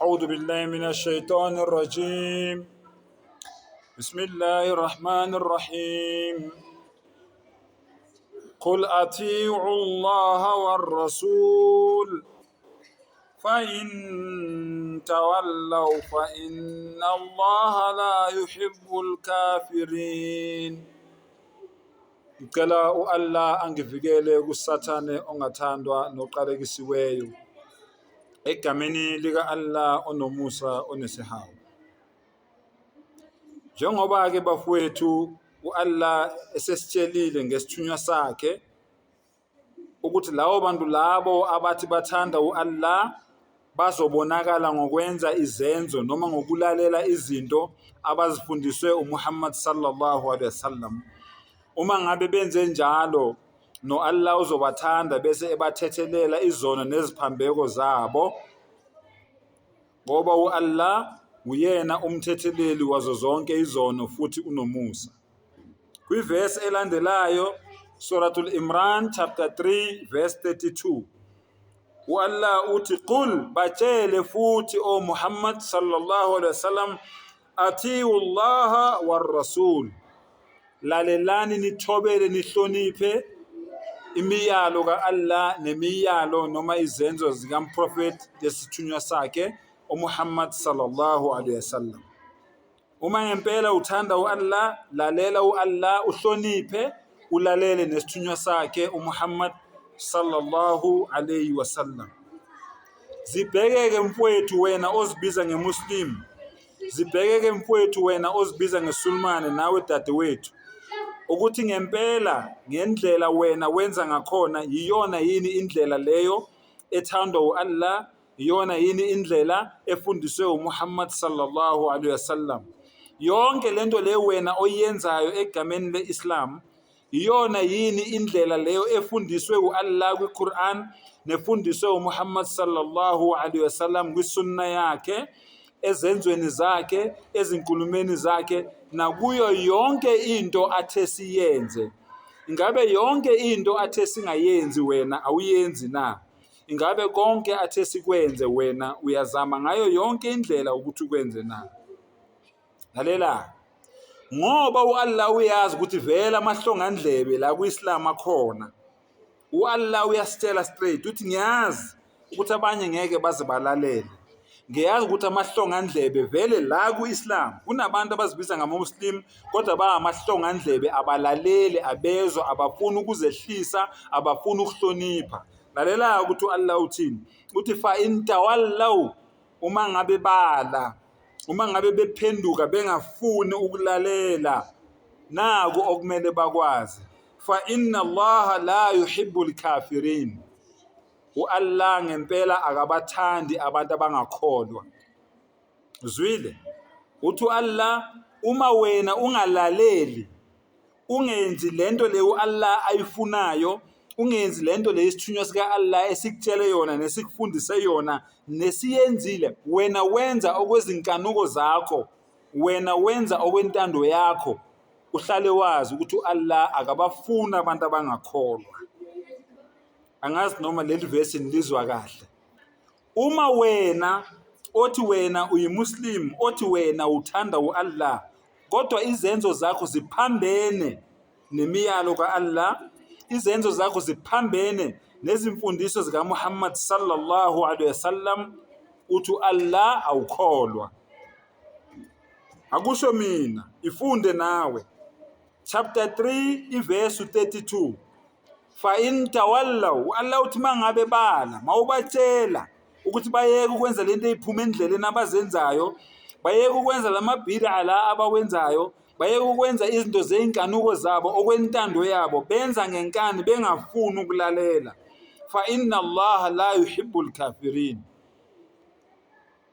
أعوذ بالله من الشيطان الرجيم بسم الله الرحمن الرحيم قل أطيعوا الله والرسول فإن تولوا فإن الله لا يحب الكافرين. Ngicela u-Allah angivikele kuSathane ongathandwa noqalekisiweyo. Egameni lika-Allah onomusa onesihawu. Njengoba-ke bafowethu u-Allah esesitshelile ngesithunywa sakhe ukuthi labo bantu labo abathi bathanda u-Allah bazobonakala ngokwenza izenzo noma ngokulalela izinto abazifundiswe uMuhammad sallallahu alaihi wasallam. Uma ngabe benze njalo no-Allah uzobathanda bese ebathethelela izono neziphambeko zabo, ngoba u-Allah uyena umthetheleli wazo zonke izono futhi unomusa. Kwivesi elandelayo, Suratul Imran chapter 3 verse 32, u-Allah uthi qul, batshele futhi o Muhammad sallallahu alaihi wasallam, atiu Allaha war rasul, lalelani nithobele nihloniphe imiyalo ka-Allah nemiyalo noma izenzo zikamprofethi lesithunywa sakhe uMuhammad sallallahu alaihi wasallam. Uma ngempela uthanda u-Allah, lalela u-Allah, uhloniphe, ulalele nesithunywa sakhe uMuhammad sallallahu alayhi wasallam. Zibhekeke mfowethu wena ozibiza ngeMuslim, zibhekeke mfowethu wena ozibiza ngeSulumane, nawe dadewethu, ukuthi ngempela ngendlela wena wenza ngakhona yiyona yini indlela leyo ethandwa u-Allah, iyona yini indlela efundiswe uMuhammad sallallahu alaihi wasallam. Yonke lento le wena oyenzayo egameni le-Islam, iyona yini indlela leyo efundiswe u-Allah kwi-Quran nefundiswe uMuhammad sallallahu alaihi wasallam kwisunna yakhe, ezenzweni zakhe, ezinkulumeni zakhe, nakuyo yonke into athe siyenze? Ingabe yonke into athe singayenzi wena awuyenzi na? Ingabe konke athe sikwenze wena uyazama ngayo yonke indlela ukuthi ukwenze na? Lalela, ngoba u-Allah uyazi ukuthi vele amahlongandlebe la kwi-Islam akhona. U-Allah uyasitshela straight uthi ngiyazi ukuthi abanye ngeke baze balalele, ngiyazi ukuthi amahlongandlebe vele la ku-Islam kunabantu abazibiza ngama-Muslim kodwa bangamahlongandlebe, abalaleli, abezwa, abafuni ukuzehlisa, abafuni ukuhlonipha. Lalela ukuthi u-Allah uthini, uthi fa in tawallaw, uma ngabe bala, uma ngabe bephenduka bengafuni ukulalela, naku okumele bakwazi, fa inna Allaha la yuhibbu al-kafirin, u-Allah ngempela akabathandi abantu abangakholwa. Uzwile? Uthi u-Allah, uma wena ungalaleli, ungenzi lento le u-Allah ayifunayo, ungenzi lento le isithunywa sika-Allah esikutshele yona nesikufundise yona nesiyenzile, wena wenza okwezinkanuko zakho, wena wenza okwentando yakho, uhlale wazi ukuthi u-Allah akabafuni abantu abangakholwa. Angazi noma leli vesi nilizwa kahle. Uma wena othi wena uyiMuslim, othi wena uthanda u-Allah, kodwa izenzo zakho ziphambene nemiyalo ka-Allah, izenzo zakho ziphambene nezimfundiso zikaMuhammad sallallahu alaihi wasallam, uthi u-Allah awukholwa. Akusho mina, ifunde nawe. Chapter 3 ivesi 32. Fa in tawallaw, u-Allah uthi mangabe bala, mawubatshela ukuthi bayeke ukwenza lento eyiphuma endleleni abazenzayo, bayeke ukwenza lamabhid'a la abawenzayo, bayeke ukwenza izinto zey'nkanuko zabo okwentando yabo, benza ngenkani bengafuni ukulalela. Fa inna Allaha la yuhibbu al-kafirin.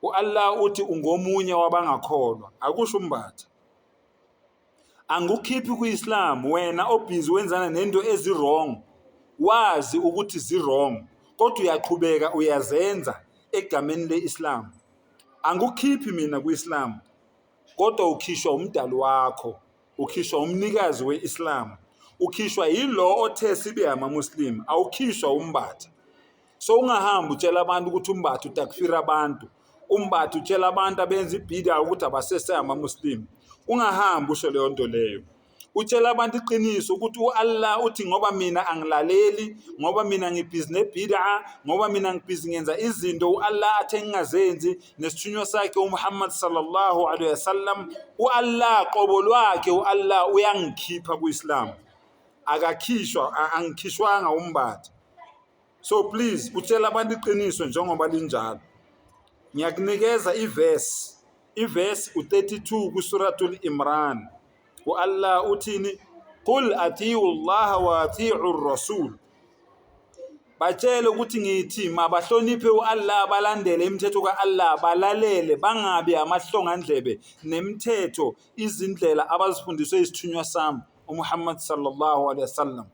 U-Allah uthi ungomunye wabangakholwa, akusho uMbatha. Angikukhiphi kwi-Islam wena obhizi wenzana nento ezi-wrong, wazi ukuthi zi-wrong, kodwa uyaqhubeka uyazenza egameni le-Islam. Angikukhiphi mina kwi-Islam, kodwa ukhishwa umdali wakho, ukhishwa umnikazi we-Islam, ukhishwa yilo othe sibe amaMuslim, awukhishwa uMbatha. So ungahambi utshela abantu ukuthi uMbatha utakfira abantu. Umbatha utshela abantu abenza ibhida ukuthi abasese amaMuslim. Ungahambi usho leyo nto leyo. Utshela abantu iqiniso ukuthi u-Allah uthi ngoba mina angilaleli, ngoba mina ngibhizi nebhid'a, ngoba mina ngibhizi ngenza izinto u-Allah athe ngingazenzi nesithunywa sakhe uMuhammad sallallahu alaihi wasallam, u-Allah qobo lwakhe u-Allah uyangikhipha ku-Islam. Akakhishwa, angikhishwanga umbatha. So please utshela abantu iqiniso njengoba linjalo. Ngiyakunikeza ivesi, ivesi u-32 kuSuratul Imran. U-Allah uthini? Qul atiu Allah wa atiu Rasul. Batshele ukuthi ngithi mabahloniphe u-Allah, balandele imithetho ka-Allah, balalele, bangabi amahlongandlebe nemithetho, izindlela abazifundiswe isithunywa sami uMuhammad sallallahu alaihi wasallam.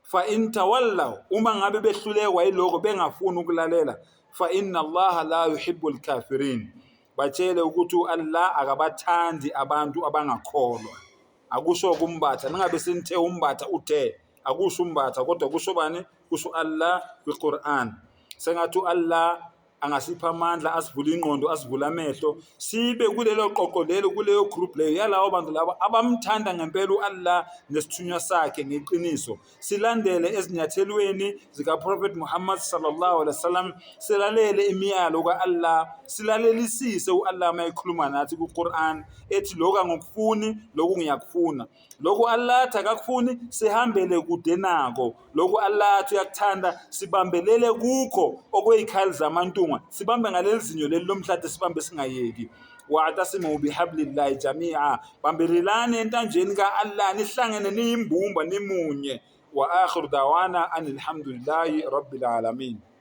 Fa in tawallaw, uma ngabe behlulekwa yiloko bengafuni ukulalela, fa inna Allah la yuhibbul kafirin. Batshele ukuthi u-Allah akabathandi abantu abangakholwa. Akusho kumbatha, ningabe senithe umbatha uthe, akusho umbatha kodwa kusho bani? Kusho Allah kwiQur'an. Sengathi u-Allah angasipha amandla, asivule ingqondo, asivule amehlo, sibe kulelo qoqo lelo, kuleyo group leyo yalawo bantu labo abamthanda ngempela u-Allah nesithunywa sakhe ngeqiniso, silandele ezinyathelweni zikaProphet Muhammad sallallahu alaihi wasallam, silalele imiyalo ka-Allah, silalelisise u-Allah uma ekhuluma nathi ku-Quran ethi lokhu angikufuni, lokhu ngiyakufuna, lokhu Allah athi akakufuni sihambele kude nako, lokhu Allah athi uyakuthanda sibambelele kukho okweyikhali zamantungwa, sibambe ngaleli zinyo leli lomhlathi, sibambe singayeki. Wa'tasimu bihablillahi jami'a, bambelelani entanjeni ka-Allah, nihlangene niyimbumba nimunye. Wa akhiru dawana anilhamdulillahi rabbil alamin.